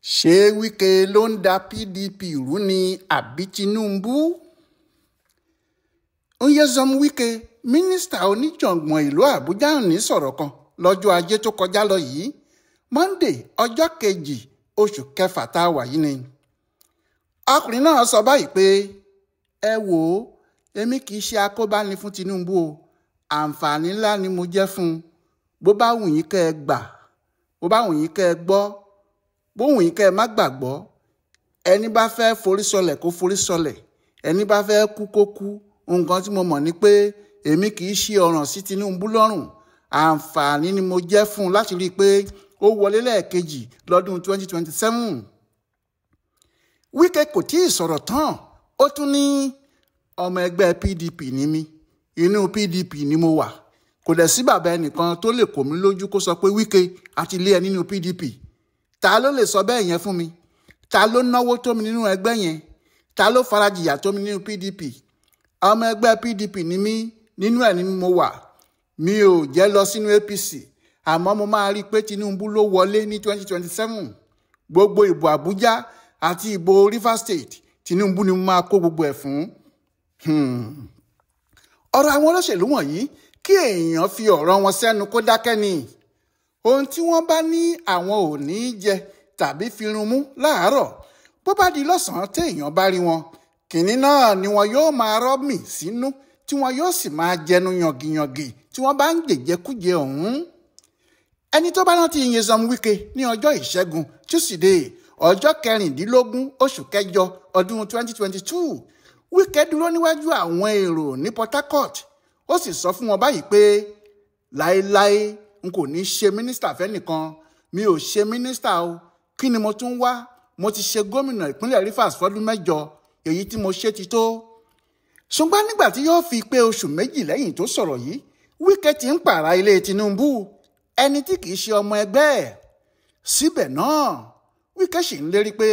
Ṣé Wike ló ń da PDP rú ni àbí Tinubu? Nyesom Wike, mínísítà oníjàngbọ̀n ìlú Àbújá ní sọ̀rọ̀ kan lọ́jọ́ ajé tó kọjá lọ yìí, Monday ọjọ́ kejì oṣù kẹfà tá a wà yìí ni. Ọkùnrin náà sọ báyìí pé ẹ wò ó, èmi kì í ṣe akóbáni fún Tinubu o, àǹfààní ńlá ni mo jẹ́ fún un. Bó bá wù yín kẹ́ ẹ gbà, bó bá wù yín kẹ́ ẹ gbọ́, bó wù yín kẹ́ ẹ má gbàgbọ́. Ẹni bá fẹ́ forí sọlẹ̀ kó forí sọlẹ̀, ẹni bá fẹ́ kú kó kú. Nǹkan tí mo mọ̀ ni pé èmi kì í ṣe ọ̀ràn sí Tinubu lọ́rùn. Àǹfààní ni mo jẹ́ fún un láti rí i pé ó wọlé lẹ́ẹ̀kejì lọ́dún 2027. Wike kò tí ì sọ̀rọ̀ tán, ó tún ní ọmọ ẹgbẹ́ PDP ni mí, inú PDP ni mo wà. Kò dẹ̀ sí bàbá ẹnìkan tó lè kò mí lójú kó sọ pé Wike àti ilé ẹ nínú PDP. Ta ló lè sọ bẹ́ẹ̀ yẹn fún mi? Ta ló náwó tó mi nínú ẹgbẹ́ yẹn? Ta ló farajìyà tó mi nínú PDP? Ọmọ ẹgbẹ́ PDP ni mí, nínú ẹ̀ ni mo wà. Mi ò jẹ́ lọ sínú APC, àmọ́ mo máa rí i pé Tinubu ló wọlé ní 2027. Gbogbo ìbò Àbújá àti ìbò Rivers State, Tinubu ni mo máa kó gbogbo ẹ̀ fún. Ọ̀rọ̀ àwọn olóṣèlú wọ̀nyí kí èèyàn fi ọ̀rọ̀ wọn sẹ́nu kó dákẹ́ ni. Ohun tí wọ́n bá ní àwọn ò ní jẹ tàbí firun mú láàárọ̀, bó bá di lọ́sàn-án téèyàn bá rí wọn, kìnní náà ni wọn yóò máa rọ́mì sínú tí wọn yóò sì máa jẹnu yàngìyàngì tí wọ́n bá ń jèjẹkújẹ ọ̀hún. Ẹni tó bá rántí Nyesom Wike ní ọjọ́ ìṣẹ́gun Tuesday ọjọ́ kẹrìndínlógún oṣù kẹjọ ọdún 2022, Wike dúró níwájú àwọn èrò ní Port Harcourt, ó sì sọ fún wọn báyìí pé láéláé n kò ní ṣe mínísítà fẹ́nìkan, mi ò ṣe mínísítà o, kí ni mo tún wá? Mo ti ṣe gómìnà ìpínlẹ̀ Rivers fọ́dún mẹ́jọ, èyí tí mo ṣe ti tó. Ṣùgbọ́n nígbà tí yóò fi pé oṣù méjì lẹ́yìn tó sọ̀rọ̀ yìí, Wike ti ń pààrà ilé Tinubu, ẹni tí kìí ṣe ọmọ ẹgbẹ́ ẹ̀. Síbẹ̀ náà, Wike sì ń lérí pé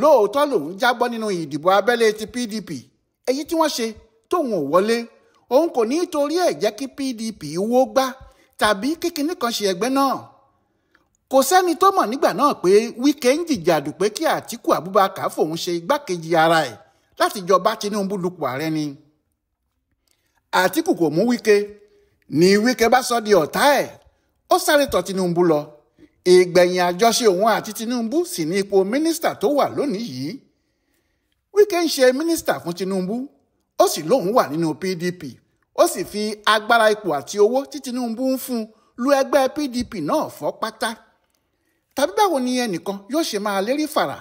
lóòótọ́ lòun jábọ́ nínú ìdìbò abẹ́lé ti PDP, èyí tí wọ́n ṣe tóun ò wọlé. Òun kò ní torí ẹ̀ jẹ́ kí PDP wó gbá tàbí kíkiní kan ṣe ẹgbẹ́ náà. Kò sẹ́ni tó mọ̀ nígbà náà pé Wike ń jìjàdù pé kí Àtíkù Abubakar fòun ṣe igbákejì ara ẹ̀ láti jọba Tinubu lupò ààrẹ ni. Àtíkù kò mú Wike ni Wike bá sọ di ọ̀tá ẹ̀, ó sáré tọ̀ Tinubu lọ. Ìgbẹ̀yìn àjọṣe òun àti Tinubu sì ní ipò mínísítà tó wà lónìí yìí. Wike ń ṣe mínísítà fún Tinubu, ó sì lóun wà nínú PDP, ó sì fi agbára ipò àti owó tí Tinubu ń fún lu ẹgbẹ́ PDP náà fọ́ pátá. Tàbí báwo ni ẹnìkan yóò ṣe máa lérí fàrà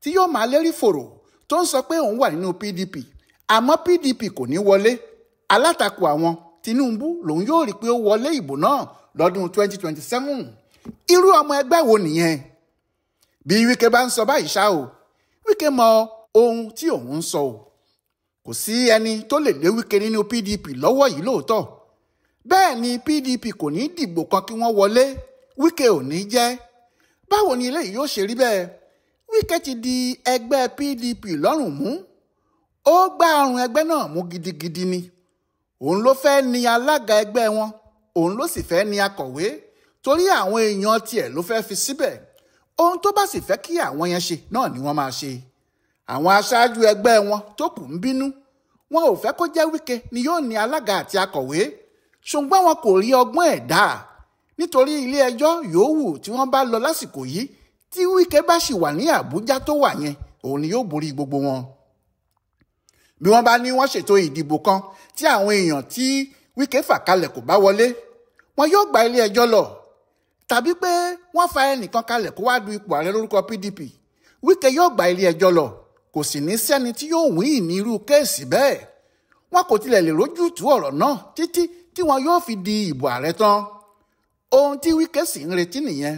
tí yóò máa lérí fòrò tó ń sọ pé òun wà nínú PDP, àmọ́ PDP kò ní wọlé, alátakò àwọn Tinubu lòun yóò rí pé ó wọlé ìbò náà lọ́dún 2027. Irú ọmọ ẹgbẹ́ wo nìyẹn? Bí Wike bá ń sọ báyìí ṣá o, Wike mọ ohun tí òun ń sọ o. Kò sí ẹni tó lè lé Wike nínú PDP lọ́wọ́ yìí lóòótọ́. Bẹ́ẹ̀ ni PDP kò ní dìbò kan kí wọ́n wọlé, Wike ò ní jẹ́. Báwo ni eléyìí yóò ṣe rí bẹ́ẹ̀? Wike ti di ẹgbẹ́ PDP lọ́rùn mú. Ó gbá ọrùn ẹgbẹ́ náà mú gidigidi ni. Òun ló fẹ́ ní alága ẹgbẹ́ wọn, òun ló sì fẹ́ ní akọ̀wé, torí àwọn èèyàn tiẹ̀ ló fẹ́ fi síbẹ̀. Ohun tó bá sì fẹ́ kí àwọn yẹn ṣe náà ni wọ́n máa ṣe. Àwọn aṣáájú ẹgbẹ́ wọn tó kù ń bínú. Wọn ò fẹ́ kó jẹ́ Wike ni yóò ní alága àti akọ̀wé, ṣùgbọ́n wọn kò rí ọgbọ́n ẹ̀ dá. Nítorí ilé ẹjọ́ yòówù tí wọ́n bá lọ lásìkò yìí, tí Wike bá sì wà ní Àbújá tó wà yẹn, òun ni yóò borí gbogbo wọn. Bí wọ́n bá ní wọ́n ṣètò ìdìbò kan tí àwọn èèyàn tí Wike fà kalẹ̀ kò bá wọlé, wọn yóò gba ilé ẹjọ́ lọ. Tàbí pé wọ́n fa ẹnìkan kalẹ̀ kó wá du ipò ààrẹ lórúkọ PDP, Wike yóò gba ilé ẹjọ́ lọ. Kò sì ní sẹ́ni tí yóò wín ní irú kéèsì bẹ́ẹ̀. Wọn kò tilẹ̀ lè rójútùú ọ̀rọ̀ náà títí tí wọn yóò fi di ìbò ààrẹ tán. Ohun tí Wike sì ń retí nìyẹn,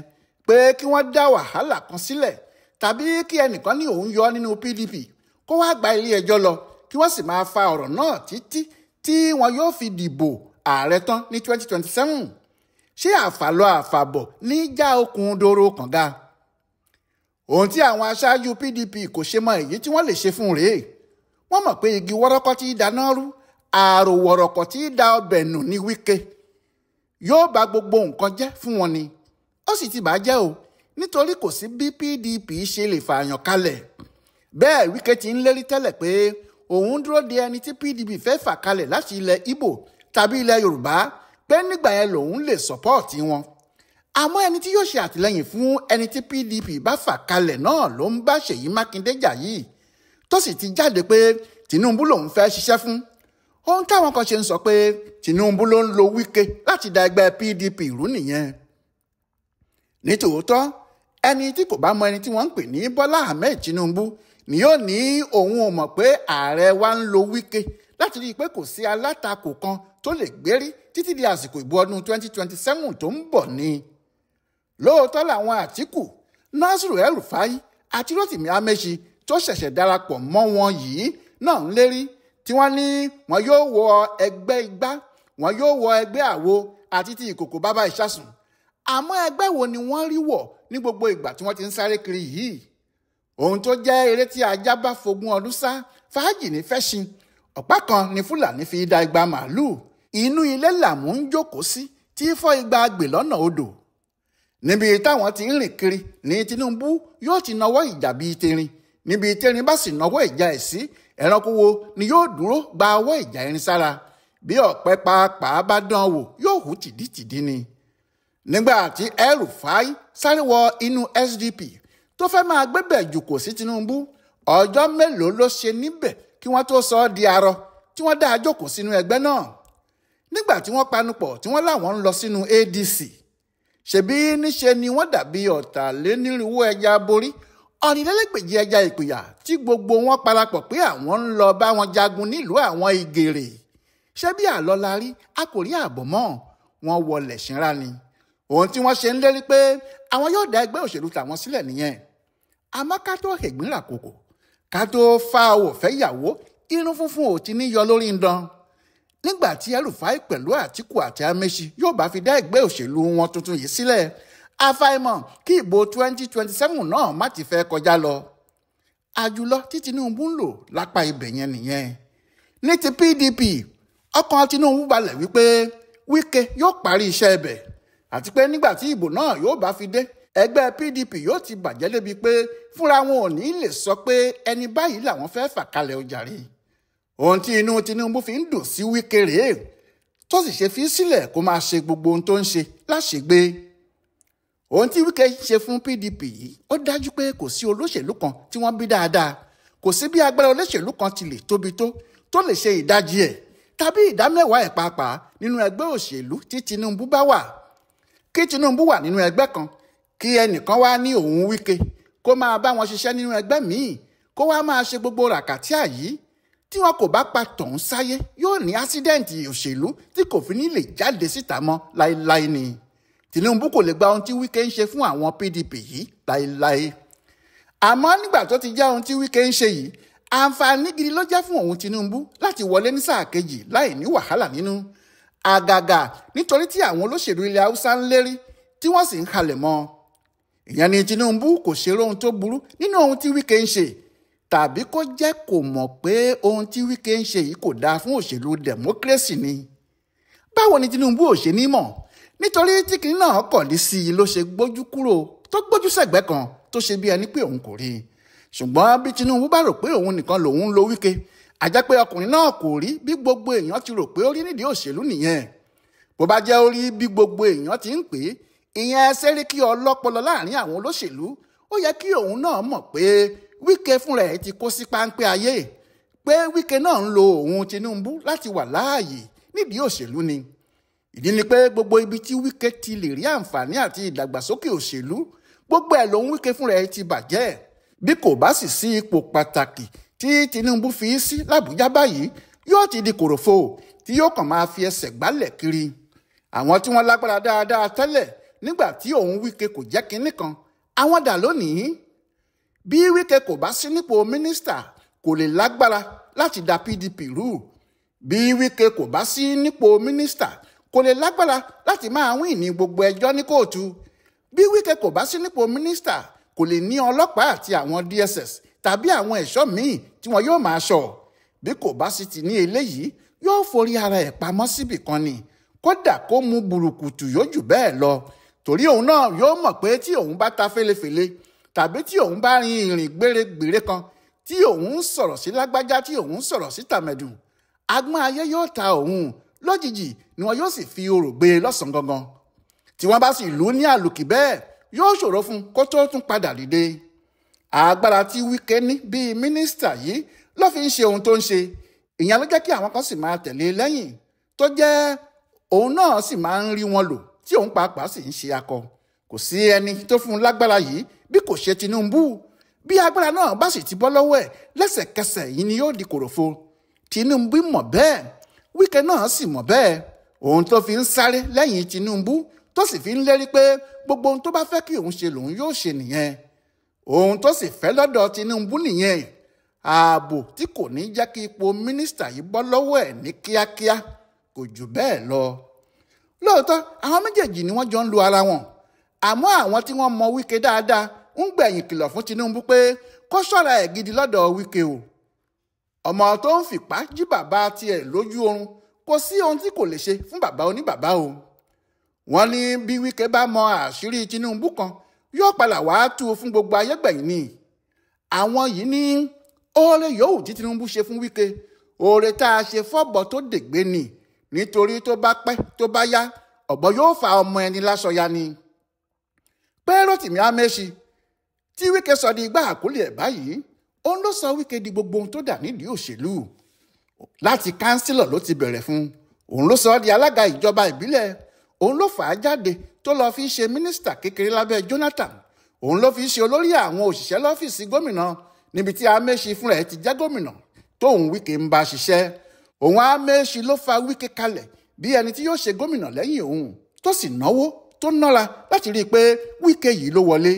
pé kí wọ́n dá wàhálà kan sílẹ̀ tàbí kí ẹnìkan ní òun yọ nínú PDP kó wá gba ilé ẹjọ́ lọ, kí wọ́n sì máa fa ọ̀rọ̀ náà títí tí wọn yóò fi dìbò ààrẹ tán ní 2027. Ṣé àfàlọ àfàbọ̀ ní já okùn doro kànga? Ohun tí àwọn aṣáájú PDP kò ṣe mọ èyí tí wọ́n lè ṣe fún rèé. Wọ́n mọ̀ pé igi wọ́rọ́kọ́ tí í dáná rú, ààrò wọ̀rọ̀kọ̀ tí í da ọbẹ̀ nù ní Wike. Yóò bà gbogbo nǹkan jẹ́ fún wọn ni. Ó sì ti bà á jẹ́ o. Nítorí kò sí bí PDP ṣe lè fààyàn kalẹ̀. Bẹ́ẹ̀ Wike ti ń lérí tẹ́lẹ̀ pé òun dúró de ẹni tí PDP fẹ́ fà kalẹ̀ láti ilẹ̀ Ìgbò tàbí ilẹ̀ Yorùbá, pé nígbà yẹn lòun lè sọ́pọ́ọ̀tì wọn. Àmọ́ ẹni tí yóò ṣe àtìlẹ́yìn fún ẹni tí PDP bá fà kalẹ̀ náà ló ń bá Ṣèyí Mákindé jà yìí, tó sì ti jáde pé Tinubu lòun fẹ́ ṣiṣẹ́ fún. Ohun táwọn kan ṣe ń sọ pé Tinubu ló ń lo Wike láti da ẹgbẹ́ PDP rú nìyẹn. Nítòótọ́, ẹni tí kò bá mọ ẹni tí wọ́n ń pè ní Bọ́lá Ahmed Tinubu ni yóò ní òun ò mọ̀ pé ààrẹ wa ń lo Wike láti rí i pé kò sí alátakò kan tó lè gbérí títí di àsìkò ìbò ọdún 2027 tó ń bọ̀ ni. Lóòótọ́ làwọn Àtíkù, Nasiru El-Rufai àti Rotimi Amechi tó ṣẹ̀ṣẹ̀ darapọ̀ mọ́ wọn yìí náà ń lérí tí wọ́n ní wọn yóò wọ ẹgbẹ́ igbá, wọn yóò wọ ẹgbẹ́ àwo àti ti ìkòkò bàbá ìṣàsùn. Àmọ́ ẹgbẹ́ wo ni wọ́n rí wọ̀ ní gbogbo ìgbà tí wọ́n ti ń sáré kiri yìí? Ohun tó jẹ́ eré tí ajá bá fogún ọdún sá, fàájì ní fẹ́ṣin. Ọ̀pá kan ni Fúlàní fi da igba màálùú. Inú ilé làmú ń jókòó sí tí fọ́ igba àgbè lọ́nà odò. Níbi táwọn ti ń rìn kiri ní Tinubu yóò ti nawọ́ ìjà bíi terin. Níbi terin bá sì nawọ́ ìjà ẹ̀ sí, ẹranko wo ni yóò dúró gba ọwọ́ ìjà irin sára? Bí ọ̀pẹ pàápàá bá dán wò, yóò hù tìdítìdí ni. Nígbà tí El-Rufai sáré wọ inú SDP tó fẹ́ máa gbébẹ̀ jù kò sí Tinubu, ọjọ́ mélòó ló ṣe níbẹ̀ kí wọ́n tó sọ ọ́ di arọ tí wọ́n dá a jókòó sínú ẹgbẹ́ náà? Nígbà tí wọ́n panupọ̀ tí wọ́n láwọn ń lọ sínú ADC, ṣebí níṣe ni wọ́n dàbí 125 ẹja borí, 225 ẹja ìpìyà tí gbogbo wọn parapọ̀ pé àwọn ń lọ bá wọn jagun nílùú àwọn Ìgèrè. Ṣé bí àlọ́ la rí, a kò rí àbọ̀ mọ́, wọn wọlé ṣínra ni. Ohun tí wọ́n ṣe ń lérí pé àwọn yóò dá ẹgbẹ́ òṣèlú tàwọn sílẹ̀ nìyẹn. Àmọ́ ká tó hẹ̀gbín ràkòkò, ká tó fa òwò fẹ́ yàwó, irun funfun ò ti ní yọ lórí ń dán. Nígbà tí El-Rufai pẹ̀lú Àtíkù àti Amechi yóò bá fi dá ẹgbẹ́ òṣèlú wọn tuntun yìí sílẹ̀, àfàìmọ̀ kí ìbò 2027 náà má ti fẹ́ kọjá lọ. Àjùlọ tí Tinubu ń lò lápá ibẹ̀ yẹn nìyẹn. Ní ti PDP, ọkàn Tinubu balẹ̀ wípé Wike yóò parí iṣẹ́ ibẹ̀, àti pé nígbà tí ìbò náà yóò bá fi dé, ẹgbẹ́ PDP yóò ti bàjẹ́ débi pé fúnra wọn ò ní lè sọ pé ẹni báyìí làwọn fẹ́ fà kalẹ̀ ojàre. Ohun tí inú Tinubu fi ń dùn sí Wike rèé, tó sì ṣe fi sílẹ̀ kó máa ṣe gbogbo ohun tó ń ṣe láṣegbé. Ohun tí Wike ṣe fún PDP yìí, ó dájú pé kò sí olóṣèlú kan tí wọ́n bí dáadáa, kò sí bí agbára olóṣèlú kan ti lè tóbi tó lè ṣe ìdajì ẹ̀ tàbí ìdá mẹ́wàá ẹ̀ pàápàá nínú ẹgbẹ́ òṣèlú tí Tinubu bá wà. Kí Tinubu wà nínú ẹgbẹ́ kan, kí ẹnìkan wá ní òun Wike kó máa bá wọn ṣiṣẹ́ nínú ẹgbẹ́ míì, kó wá máa ṣe gbogbo ràkàtíà yìí. Tí wọn kò bá pa tọ̀hún sáyé, yóò ní ásídẹ́ǹtì òṣèlú tí kò fi ní lè jáde síta mọ́ láéláé ni. Tinubu kò lè gba ohun tí Wike ń ṣe fún àwọn PDP yìí láéláé. Àmọ́ nígbà tó ti jẹ́ ohun tí Wike ń ṣe yìí, àǹfààní gidi ló jẹ́ fún òun Tinubu láti wọlé ní sáà kejì láì ní wàhálà nínú. Àgàgà nítorí tí àwọn olóṣèlú ilẹ̀ Haúsá ń lérí tí wọ́n sì ń halẹ̀ mọ́. Ìyẹn ni Tinubu kò ṣe ohun tó burú nínú ohun tí Wike ń ṣe, tàbí kó jẹ́ kò mọ̀ pé ohun tí Wike ń ṣe yìí kò dáa fún òṣèlú democracy ni. Báwo ni Tinubu ò ṣe ní mọ̀? Nítorí tí kinní náà kọ̀dí sí i ló ṣe gbójú kúrò tó gbójú sẹ́gbẹ́ kan tó ṣe bí ẹni pé òun kò rí i. Ṣùgbọ́n bí Tinubu bá rò pé òun nìkan lòun ń lo Wike, àjẹ́ pé ọkùnrin náà kò rí bí gbogbo èèyàn ti rò pé ó rí nídìí òṣèlú nìyẹn. Bó bá jẹ́ ó rí bí gbogbo èèyàn ti ń pè é, ìyẹn Sẹ́ríkì ọlọ́pọlọ láàrin àwọn olóṣèlú, ó yẹ kí òun náà mọ̀ pé Wike fúnra ẹ̀ ti kó sí páńpẹ́ ayé, pé Wike náà ń lo òun Tinubu láti wà láàyè nídìí òṣèlú ni. Ìdí ni pé gbogbo ibi tí Wike ti lè rí àǹfààní àti ìdàgbàsókè òṣèlú, gbogbo ẹ̀ lòun Wike fúnra ẹ̀ ti bàjẹ́. Bí kò bá sì sí ipò pàtàkì tí Tinubu fi sí l'Àbújá báyìí, yóò ti di kòròfo tí yóò kàn máa fi ẹsẹ̀ gbálẹ̀ kiri. Àwọn tí wọ́n lágbára dáadáa tẹ́lẹ̀ nígbà tí òun Wike kò jẹ́ kinní kan, àwọn dà lónìí. Bí Wike kò bá sí nípò mínísítà, kò lè lágbára láti da PDP rú. Bí Wike kò bá sí nípò mínísítà, kò lè lágbára láti máa wín ní gbogbo ẹjọ́ ní kóòtù. Bí Wike kò bá sí nípò mínísítà, kò lè ní ọlọ́pàá àti àwọn DSS tàbí àwọn ẹ̀ṣọ́ míì tí wọn yóò máa ṣọ́. Bí kò bá sì ti ní eléyìí, yóò forí ara ẹ̀ pamọ́ síbì kan ni. Kódà kó mu burúkutu yóò jù bẹ́ẹ̀ lọ. Torí òun náà yóò mọ̀ pé tí òun bá ta fẹ́lẹ́fẹ́lẹ́ tàbí tí òun bá rin ìrìn gbèrègbèrè kan tí òun ń sọ̀rọ̀ sí lágbájá tí òun ń sọ̀rọ̀ sí tàmẹ̀dùn, agbọ́n ayé yóò ta òun lójijì ni wọn yóò sì fi orò gbé e lọ́sàn-án gangan. Tí wọ́n bá sì lù ú ní àlùkì bẹ́ẹ̀, yóò ṣòro fún kó tó tún padà dìde. Agbára tí Wike ní bíi mínísítà yìí ló fi ń ṣe ohun tó ń ṣe. Ìyẹn ló jẹ́ kí àwọn kan sì máa tẹ̀lé lẹ́yìn, tó jẹ́ òun náà sì máa ń rí wọn lò tí òun pàápàá sì ń ṣe akọ. Kò sí ẹni tó fún un lágbára yìí bí kò ṣe Tinubu. Bí agbára náà bá sì ti bọ́ lọ́wọ́ ẹ̀ lẹ́sẹ̀kẹsẹ̀ yìí ni yóò di kòròfo. Tinubu mọ̀ bẹ́ẹ̀, Wike náà sì mọ̀ bẹ́ẹ̀. Òun tó fi ń sáré lẹ́yìn Tinubu tó sì fi ń lérí pé gbogbo ohun tó bá fẹ́ kí òun ṣe lòun yóò ṣe nìyẹn. Ohun tó sì fẹ́ lọ́dọ̀ Tinubu nìyẹn, ààbò tí kò ní jẹ́ kí ipò mínísítà yìí bọ́ lọ́wọ́ ẹ̀ ní kíákíá, kò jù bẹ́ẹ̀ lọ. Lóòótọ́ àwọn méjèèjì ni wọ́n jọ ń lu ara wọn, àmọ́ àwọn tí wọ́n mọ Wike dáadáa ń gbẹ̀yìn kìlọ̀ fún Tinubu pé kó ṣọ́ra ẹ̀ gidi lọ́dọ̀ Wike o. Ọmọ tó ń fipá jí bàbá tiẹ̀ lójú oorun kò sí ohun tí kò lè ṣe fún bàbá oníbàbá o. Wọ́n ní bí Wike bá mọ àṣírí Tinubu kan yóò padà wàá tú fún gbogbo ayé gbẹ̀yìn ni. Àwọn yìí ní oore yòówù tí Tinubu ṣe fún Wike, oore tá a ṣe fọ́bọ̀ tó dègbé ni, nítorí tó bá pẹ́ tó bá yá ọ̀bọ yóò fa ọmọ ẹni láṣọ ya ni. Pé Rotimi Amechi tí Wike sọ di igbá àkólé ẹ̀ báyìí, òun ló sọ Wike di gbogbo ohun tó dà nídìí òṣèlú. Láti kánsílọ̀ ló ti bẹ̀rẹ̀ fún, òun ló sọ di alága ìjọba ìbílẹ̀, òun ló fà á jáde tó lọ fi ṣe mínísítà kékeré lábẹ́ Jonathan, òun ló fi ṣe olórí àwọn òṣìṣẹ́ lọ́fíìsì gómìnà níbi tí Amechi fúnra ẹ̀ ti jẹ́ gómìnà tóun Wike ń bá ṣiṣẹ́. Òun Amechi ló fa Wike kalẹ̀ bí ẹni tí yóò ṣe gómìnà lẹ́yìn òun, tó sì náwó tó nára láti rí i pé Wike yìí ló wọlé.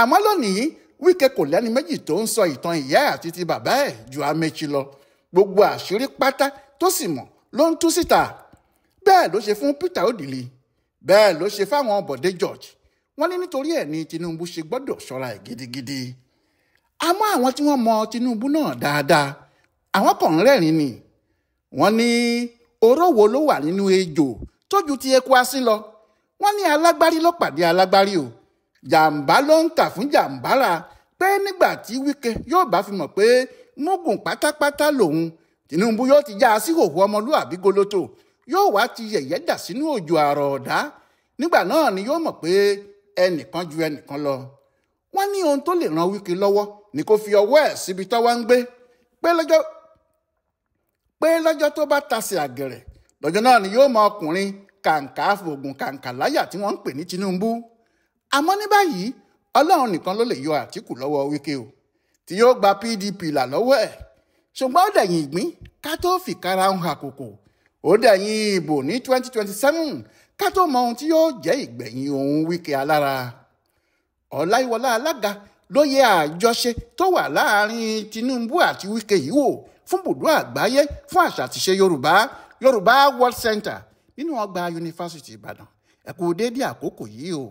Àmọ́ lónìí Wike kò lẹ́ni méjì tó ń sọ ìtàn ìyá àti ti bàbá ẹ̀ ju Amechi lọ. Gbogbo àṣírí pátá tó sì mọ̀ ló ń tú síta. Bẹ́ẹ̀ ló ṣe fún Peter Odili, bẹ́ẹ̀ ló ṣe fáwọn Bọ̀dé George. Wọ́n ní nítorí ẹ̀ ní Tinubu ṣe gbọ́dọ̀ ṣọ́ra ẹ̀ gidigidi. Àmọ́ àwọn tí wọ́n mọ Tinubu náà dáadáa, àwọn kàn ń rẹ́rìn ni. Wọ́n ní oró wo ló wà nínú ejò tó ju ti eku asín lọ. Wọ́n ní alágbárí ló pàdé alágbárí o. Jàǹbá ló ń tà fún jàǹbára pé nígbà tí Wike yóò bá fi mọ̀ pé múgùn pátápátá lòun, Tinubu yóò ti já a sí hòhò ọmọlúàbí goloto, yóò wá ti yẹ̀yẹ́ dà sínú òjò àrọ̀ ọ̀dá. Nígbà náà ni yóò mọ̀ pé ẹnìkan ju ẹnìkan lọ. Wọ́n ní ohun tó lè ran Wike lọ́wọ́ ni kó fi ọwọ́ ẹ̀ síbi tọ́wọ́ ń gbé, pé lọ́jọ́ tó bá tasẹ̀ àgẹ̀rẹ̀ lọ́jọ́ náà ni yóò mọ ọkùnrin kàǹkà fògùn kàǹkà láyà tí wọ́n ń pè ní Tinubu. Àmọ́ ní báyìí Ọlọ́run nìkan ló lè yọ Àtíkù lọ́wọ́ Wike o, tí yóò gba PDP là lọ́wọ́ ẹ̀. Ṣùgbọ́n ó dẹ̀yìn ìgbín ká tó fìkara ń ha kòkò, ó dẹ̀yìn ìbò ní 2027 ká tó mọ ohun tí yóò jẹ́ ìgbẹ̀yìn òun Wike alára. Ọláyíwọlá alága ló yẹ àjọṣe tó wà láàrin Tinubu àti Wike yìí wò fún bùdó àgbáyé fún àṣà àtiṣe Yorùbá, Yorùbá World Center nínú ọgbà Yunifásítì Ìbàdàn. Ẹ kú déédéé àkókò yìí o.